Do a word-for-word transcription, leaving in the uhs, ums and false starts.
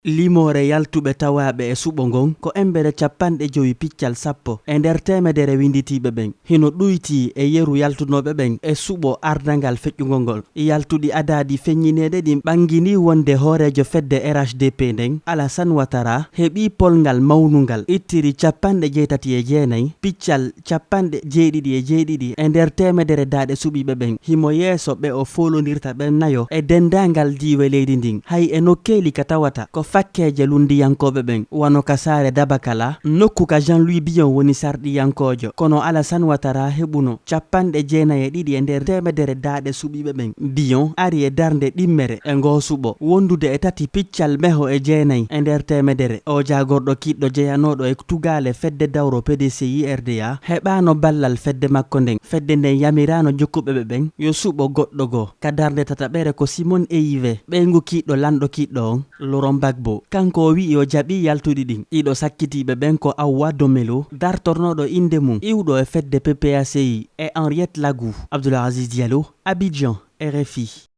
Limoore yaltuɓe tawaaɓe e suɓo ngon ko embere cappanɗe jowi piccal sappo e nder teemedere winnditiiɓe ɓen. Hino ɗuytii e yeru yaltunooɓe ɓen e suɓo ardangal feƴƴungol ngol. Yaltuɗi adadi feññineeɗe ɗin ɓanginii wonde hooreejo fedde R H D P nden, Alassane Ouattara, heɓii polngal mawnungal, ittiri cappanɗe jeetati e jeenay piccal cappanɗe jeeɗiɗi e jeeɗiɗi e nder teemedere daaɗe suɓiiɓe ɓen. Himo yeeso ɓe o foolondirta ɓen nayo e denndaangal diiwe leydi ndin, hay e nokkeeli ka tawata ko fakkeeje lunndiyankooɓe ɓen, wano ka saare Dabakala, nokku ka Jean-Louis Bion woni sarɗiyankoojo. Kono Alassane Ouattara heɓuno cappanɗe jeenay e ɗiɗi e nder teemedere daaɗe suɓiiɓe ɓen. Bion ari e darnde ɗimmere e ngoo suɓo, wondude e tati piccal meho e jeenay e nder teemedere. Oo jaagorɗo kiiɗɗo jeyanooɗo e tugaale fedde dawro P D C I R D A heɓaano ballal fedde makko nden. Fedde nden yamiraano jokkuɓe ɓe ɓen yo suɓo goɗɗo goo. Ka darnde tataɓere ko Simone Éyivé, ɓeyngu kiiɗɗo lanɗo kiiɗɗo on, Laurent Gbagbo. Kanko o wi'i o jaɓii yaltuɗi ɗin. Ɗiɗo sakkitiiɓe ɓen ko Awa Domelo, dartornooɗo innde mum, iwɗo e fedde P P A C I, e Henriette Lagou. Abdoul Aziz Diallo, Abidjan, R F I.